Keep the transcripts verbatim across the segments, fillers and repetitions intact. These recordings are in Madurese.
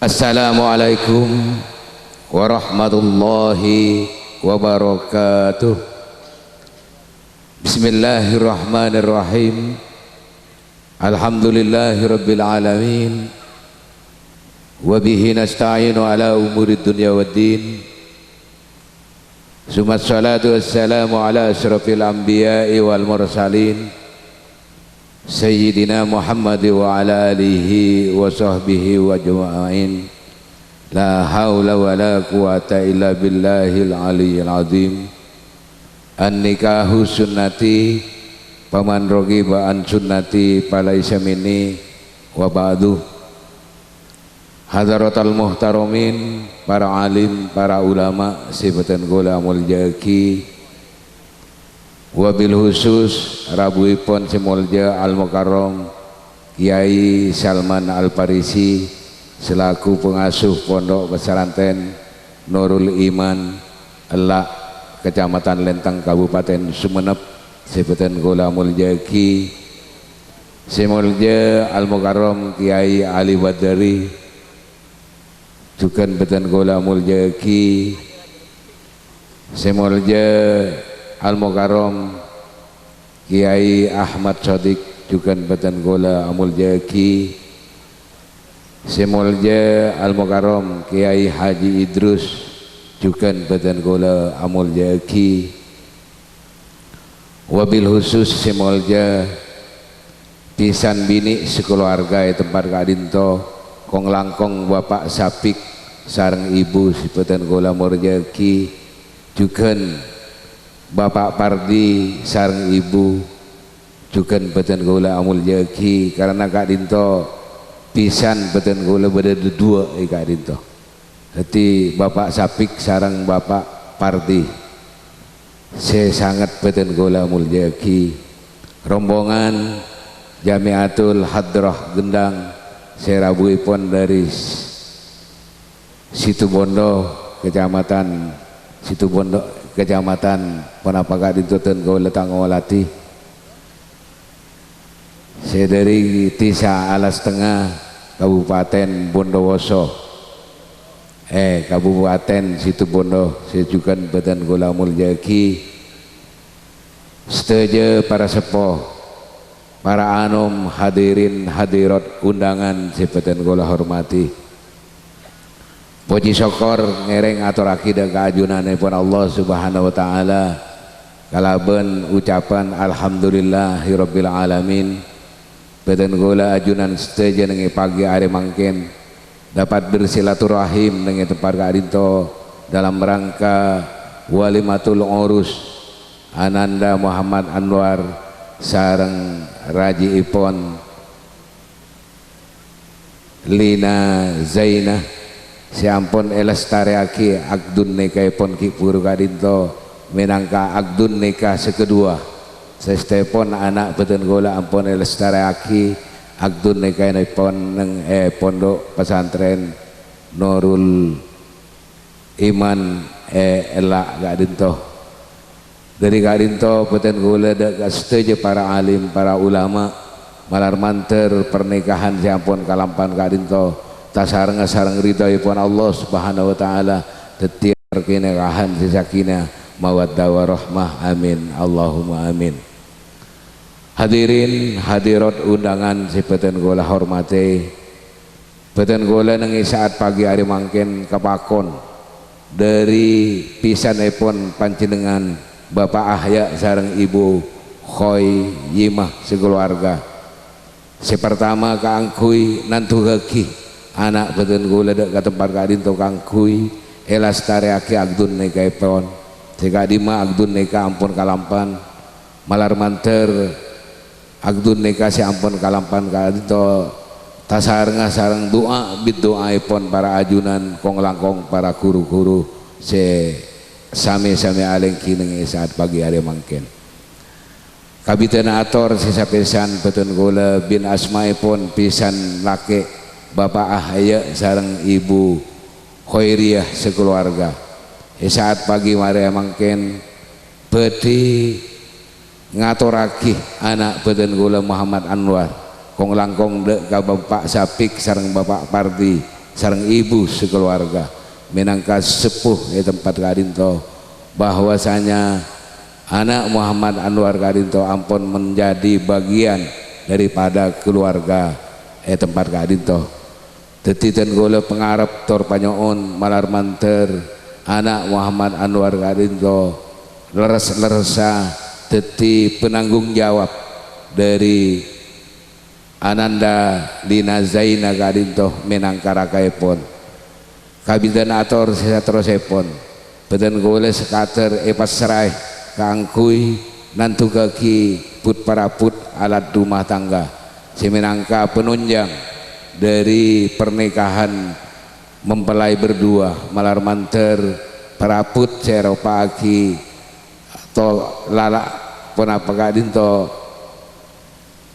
Assalamualaikum warahmatullahi wabarakatuh. Bismillahirrahmanirrahim. Alhamdulillahirabbil alamin. Wa bihi nasta'inu ala umurid dunya waddin. Summa salatu wassalamu ala asyrafil anbiya'i wal mursalin, Sayyidina Muhammad wa ala alihi wa sahbihi wa ajma'in. La haula wa la quwata illa billahil aliyyil azim. An-nikahu sunnati, faman raghiba an sunnati falaisa minni, wa ba'du. Hadaratal muhtaramin, para alim, para ulama sè bhâdhân kaulâ amoljâ'aghi, wabil khusus rabuèpon sè moljâ Al-Mukarram Kyai Salman Al-Farisi selaku pengasuh Pondok Pesantren Nurul Iman, Ella', Kecamatan Lenteng, Kabupaten Sumenep, sè bhâdhân kaulâ amoljâ'aghi. Sè moljâ Al-Mukarram Kyai Ali Badari, jhughân bhâdhân kaulâ amoljâ'aghi. Sè moljâ Al-Mukarram Kyai Ahmad Sodik, jhughân bhâdhân kaulâ amoljâ'aghi. Sè moljâ Al-Mukarram Kyai Haji Idrus, jhughân bhâdhân kaulâ amoljâ'aghi. Wabil khusus sè moljâ bhisan binè' sakalowarga è tempat ka'dinto, kong-langkong Bapa' Sapik sareng Ibu sè bhâdhân kaulâ amoljâ'aghi, jhughân Bapa' Pardi sareng Ibu, jhughân bhâdhân kaulâ amoljâ'aghi, karana ka'dinto bhisan bhâdhân kaulâ bâdâ dâduwâ è ka'dinto. Dhâddhi, Bapa' Sapik sareng Bapa' Pardi sè sanget bhâdhân kaulâ amoljâ'aghi. Rombongan Jamiatul Hadrah Gendang sè rabuèpon dâri S-, Situbondo, Kecamatan Situbondo, Kecamatan ponapa ka'dinto dhân kaulâ ta' ngolatè. Sè dâri Dhisa Alas Tengnga, Kabupaten Bondowoso. Eh, Kabupaten Situbondo, sè jhughân bhâdhân kaulâ amoljâ'aghi. Sadhâjâ para seppo, para anom, hadirin hadirat undangan sè bhâdhân kaulâ hormatè. Pojhi sokkor ngèrèng atorraghi dâ' ka ajunanèpon Allah Subhanahu wa Ta'ala kalabân ucapan alhamdulillahirabbil alamin. Bhâdhân kaulâ ajunan sadhâjâ neng è pagi arè mangkèn dapat bersilaturahim neng è tempat ka'dinto dalam rangka walimatul urus Ananda Muhammad Anwar sareng rajièpon Lina Zainah sè ampon èlestarèyaghi akdun nikaèpon ghi' bhuru ka'dinto mènangka akdun nika sè kaduwâ. Sastèpon ana' bhâdhân kaulâ ampon èlestarèyaghi akdun nikaèpon neng è Pondok Pesantren Nurul Iman è Ella' ka'dinto. Dâri ka'dinto bhâdhân kaulâ dâ' ka sadhâjâ para alim, para ulama, malar mandhâr parnikahan sè ampon kalampan ka'dinto tasarengnga sareng ridhoèpon Allah Subhanahu wa Ta'ala, dhâddhiyâ parnikahan sè sakinah mawaddah warahmah. Amin. Allahumma amin. Hadirin hadirat undangan sè bhâdhân kaulâ hormatè, bhâdhân kaulâ neng è sa'at pagi arè mangkèn kapakon dâri bhisanèpon panjhennengngan Bapa' Ahya sareng Ibu Khoyimah sakalowarga. Sè partama kaangghuy nanduwâghi ana' bhâdhân kaulâ dâ' ka tempat ka'dinto kaangghuy èlestarèyaghi akdun nikaèpon. Sè ka'dimma akdun nika ampon kalampan, malar mandhâr akdun nika sè ampon kalampan ka'dinto tasarengnga sareng du'a biddu'aèpon para ajunan kong-langkong para ru-ghuru sè samè-samè alèngghi neng è sa'at pagi arè mangkèn. Kabidhâna ator sè sapèsan bhâdhân kaulâ bin asmaèpon bhisan lakè' Bapa' Ahya sareng Ibu Khairiyah sakalowarga. È sa'at pagi arè mangkèn bhâdhi ngatorraghi ana' bhâdhân kaulâ Muhammad Anwar, kong-langkong dâ' ka Bapa' Sapik sareng Bapa' Pardi, sareng ibu sakaluarga mènangka sepuh è tempat ka'dinto, bahwasanya ana' Muhammad Anwar ka'dinto ampon menjadi bagian daripada keluarga è tempat ka'dinto. Dhâddhi dân kaulâ pangarep tor panyo'on malar mandhâr ana' Muhammad Anwar ka'dinto lerres-lerressa dhâddhi penanggung jawab dâri Ananda Lina Zaina ka'dinto mènangka rakaèpon. Kabidhân ator sè saterrossèpon, bhâdhân kaulâ sakadhâr èpassraè kaangghuy nandhughâghi but-parabut alat rumah tangga sè mènangka panonjhâng dâri parnikahan mempelai berdua, malar mandhâr parabut sè èropa'aghi to-, lala' ponapa ka'dinto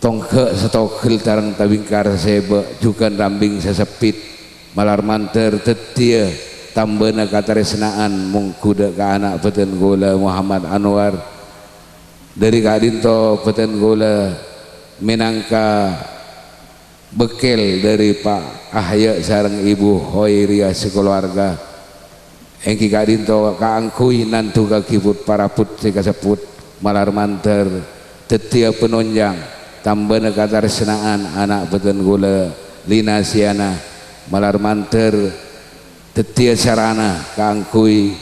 tongghâ' sè togel sareng tabingkar sè bâ', jhughân rambing sè seppit, malar mandhâr dhâddhiyâ tambâna katarèsna'an mongghu dâ' ka ana' bhâdhân kaulâ Muhammad Anwar. Dâri ka'dinto bhâdhân kaulâ mènangka bâkkèl dâri Pa' Ahya sareng Ibu Hoiriyah sakaluarga. Èngghi ka'dinto kaangghuy nandhughâghi but-parabut sè kasebbhut, malar mandhâr dhâddhiyâ panonjhâng tambâna katarèsna'an ana' bhâdhân kaulâ Lina Siana, malar mandhâr dhâddhiyâ sarana kaangghuy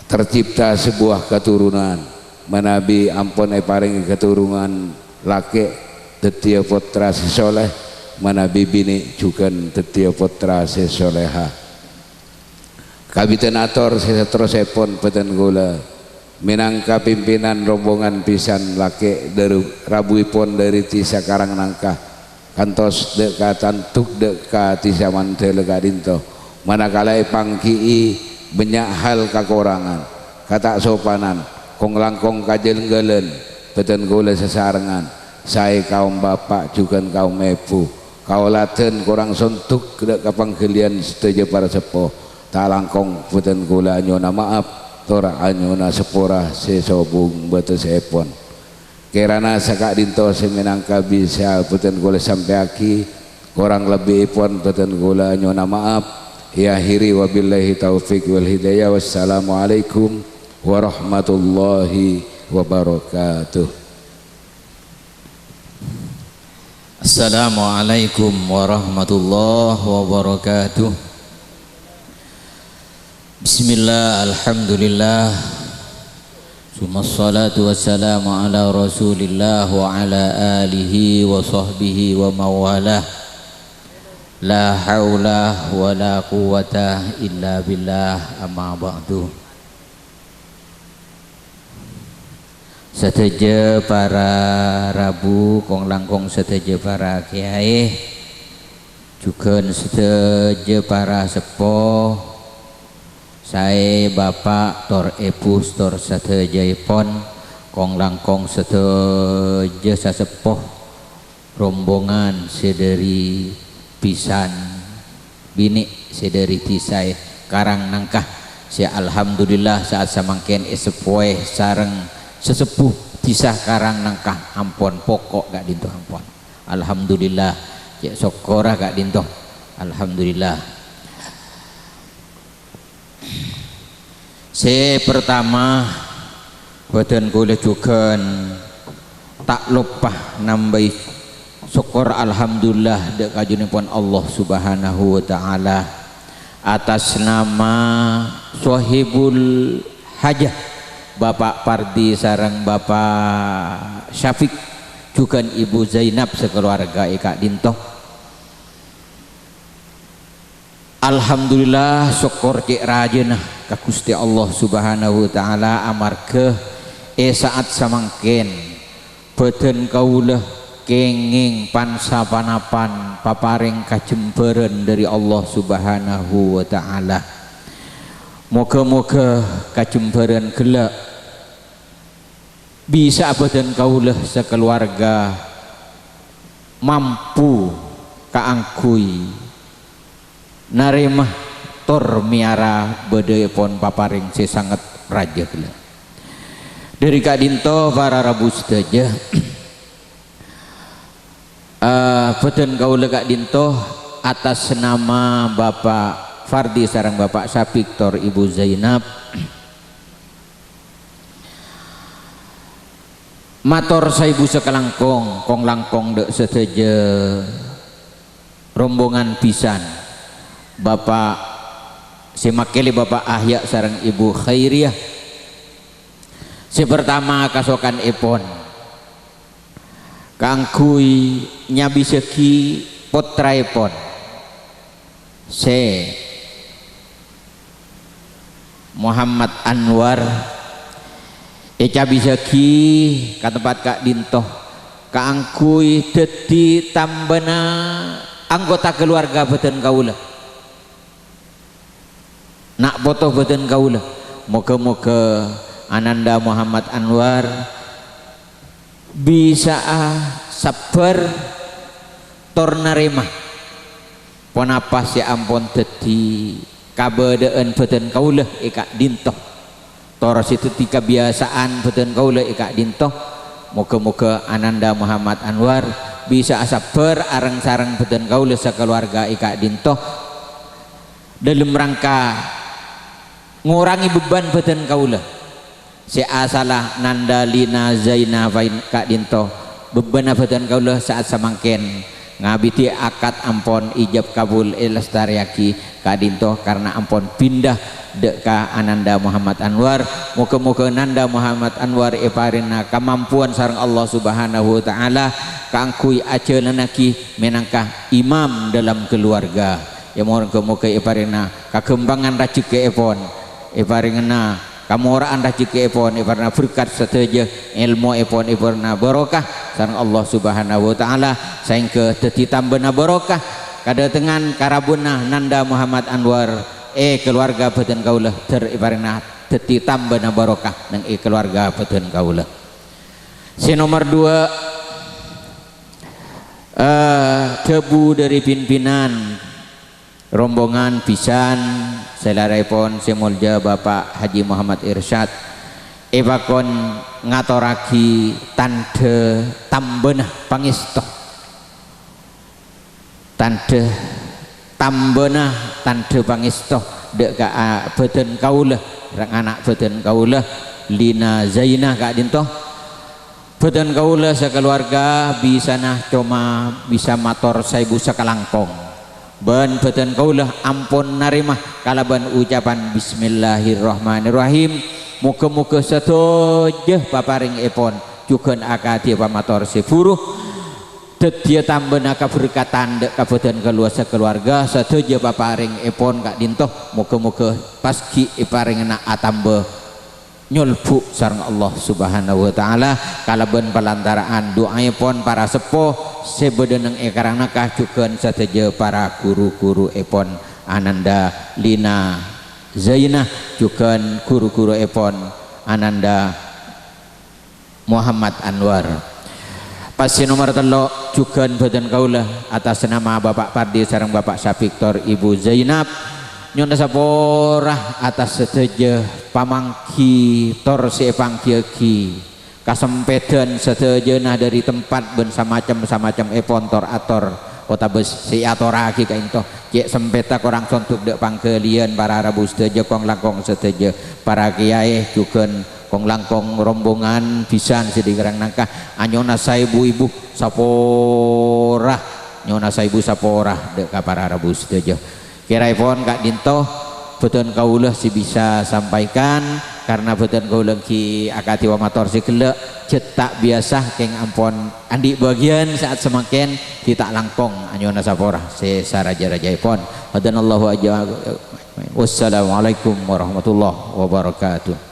tercipta sebuah keturunan. Manabi ampon èparèngè keturunan lakè' dhâddhiyâ pottra sè sholèh, manabi binè' jhughân dhâddhiyâ pottra sè sholèha. Kabidhân ator sè saterrossèpon bhâdhân kaulâ, mènangka pimpinan rombongan bhisan lakè' dâru-, rabuèpon dâri dhisa Karangnangka, kantos dâ' ka tandhuk dâ' ka dhisa Mandhâlâ ka'dinto. Manakala èpangghi'i bânnya' hal kakorangan, kata'sopanan, kong-langkong kajhâlângghâlân, bhâdhân kaulâ sasarengan, saè kaom bapa' jhughân kaom èbhu. Kaoladhân korang sondhuk dâ' ka pangghâliyân sadhâjâ para seppo. Ta' langkong bhâdhân kaulâ anyo'ona ma'ap, tor anyo'ona sapora sè sobung bâtessèpon. Kèrana saka'dinto sè mènangka bisa bhâdhân kaulâ sampèyaghi, korang lebbièpon bhâdhân kaulâ anyo'ona ma'ap. Èakhiri, wabillahi taufiq wal hidayah. Wassalamualaikum warahmatullahi wabarakatuh. Assalamualaikum warahmatullahi wabarakatuh. Bismillah, alhamdulillah. Tsumma shalatu wassalamu ala Rasulillah wa ala alihi wa sahbihi wa mawalah. La haula wa la quwwata illa billah, amma ba'du. Sadhâjâ para rabu, kong-langkong sadhâjâ para kèyaè, jhughân sadhâjâ para seppo, saè bapa' tor èbhu tor sadhâjâèpon, kong-langkong sadhâjâ saseppo, rombongan sè dâri bhisan binè' sè dâri dhisaè Karangnangka, sè alhamdulillah sa'at samangkèn èseppowè sareng sasebbu dhisa Karangnangka, ampon poko' ka'dinto ampon. Alhamdulillah, cè' sokkorra ka'dinto. Alhamdulillah. Sè partama, bhâdhân kaulâ jhughân ta' loppa nambâi sokkor alhamdulillah dâ' kajunèpon Allah Subhanahu wa Ta'ala, atas nama Sohibul Hajah, Bapa' Pardi sareng Bapa' Syafiq, jhughân Ibu Zainab sakaluarga è ka'dinto. Alhamdulillah, sokkor cè' rajâna ka Ghustè Allah Subhanahu wa Ta'ala, amarghâ è sa'at samangkèn bhâdhân kaulâ kèngèng pan-sapanapan paparèng kajembhârân dâri Allah Subhanahu wa Ta'ala. Moghâ-moghâ kajembhârân ghellâ' bisa bhâdhân kaulâ sakaluarga mampu kaangghuy narèma tor mèyara bâdâèpon paparèng sè sanget rajâ ghellâ'. Dâri ka'dinto, para rabu sadhâjâ, eh, bhâdhân kaulâ ka'dinto atas nama Bapak Fardi sareng Bapak Sapik tor Ibu Zainab. Mator saèbu sakalangkong, kong-langkong dâ' sadhâjâ rombongan bhisan. Bapak sè makkèlè Bapak Ahya sareng Ibu Khairiyah. Sè partama kasokanèpon kaangghuy nyabisaghi pottraèpon sè Muhammad Anwar ècabisaghi ka tempat ka'dinto kaangghuy dhâddhi tambâna anggota kaluwarga bhâdhân kaulâ. Na' poto bhâdhân kaulâ. Moghâ-moghâ Ananda Muhammad Anwar bisa'a sabbhâr tor narèma ponapa sè ampon dhâddhi kabâdâ'ân bhâdhân kaulâ è ka'dinto, tor sè dhâddhi kabiyasa'an bhâdhân kaulâ è ka'dinto. Moghâ-moghâ Ananda Muhammad Anwar bisa'a sabbhâr areng-sareng bhâdhân kaulâ sakaluwarga è ka'dinto. Dâlem rangka ngorangè bebbhân bhâdhân kaulâ sè asalla Nanda Lina Zaina Fain ka'dinto. Bebbhânna bhâdhân kaulâ sa'at samangkèn ngabidhi akad ampon ijab kabul èlastarèyaghi ka'dinto karna ampon pinda dâ' ka Ananda Muhammad Anwar. Moghâ-moghâ Nanda Muhammad Anwar èparèngana kamampowan sareng Allah Subhanahu wa Ta'ala kaangghuy ajhâlannaghi mènangka imam dalam keluarga. Ya, moghâ-moghâ èparèngana kaghâmpangan rajhekkèèpon, èparèngana kamora'an rajhekkèèpon, èparèngana berkat sadhâjâ, èlmoèpon èparèngana barokah sareng Allah Subhanahu wa Ta'ala, saèngghâ dhâddhi tambâna barokah kadâtengngan karabunna Nanda Muhammad Anwar è kaluwarga bhâdhân kaulâ, dâr èparèngana dhâddhi tambâna barokah neng è kaluwarga bhâdhân kaulâ. Sè nomer duwâ', eh, dhâbu dâri pimpinan rombongan bhisan sè larèpon sè molja Bapak Haji Muhammad Irsyad èpakon ngatorraghi tandhâ tambâna pangèsto. Tandhâ tambâna, tandhâ pangèsto dâ' ka a-, bhâdhân kaulâ, rang ana' bhâdhân kaulâ, Lina Zaina ka'dinto. Bhâdhân kaulâ sakaluwarga bhisanna coma bisa mator saèbu sakalangkong. Bân bhâdhân kaulâ ampon narèma kalabân ucapan Bismillahirrahmanirrahim. Moghâ-moghâ sadhâjâ paparèngèpon jhughân akadhi pamator sè buru. Dhâddhiyâ tambâna kaberkatan dâ' ka bhâdhân kaluwa-, sakaluwarga, sadhâjâ paparèngèpon ka'dinto. Moghâ-moghâ pas ghi' èparèngana atamba nyolbu' sareng Allah Subhanahu wa Ta'ala kalabân palantara'an du'aèpon para seppo sè bâdâ neng è karang naka jhughân sadhâjâ para ru-guruèpon Ananda Lina Zainah jhughân ru-guruèpon Ananda Muhammad Anwar. Pas sè nomer tello', jhughân bhâdhân kaulâ, atas nama Bapak Pardi sareng Bapak Sapik tor Ibu Zainab, nyo'ona sapora atas sadhâjâ pamangghi tor sè èpangghiaghi, kasempèdhân sadhâjâna dâri tempat bân samacem-samacem èpontor-ator, otabâ sè èatorraghi ka'dinto. Cè' sempètta korang sonduk dâ' pangghâliyân para rabu sadhâjâ, kong-langkong sadhâjâ, para kèyaè jhughân kong-langkong rombongan bhisan sè dâri karang naka, anyo'ona saèbu-èbu sapora, nyo'ona saèbu sapora dâ' ka para rabu sadhâjâ. Kèraèpon ka'dinto bhâdhân kaulâ sè bisa sampaikan, karna bhâdhân kaulâ èngghi akadhi pamator sè ghellâ', jhâ' ta' biyasa kèng ampon andi' bâgiyân sa'at samangkèn, ghi' ta' langkong, anyo'ona sapora sè sarajâ-rajâèpon. Hadanallahu ajma-, wassalamualaikum warahmatullahi wabarakatuh.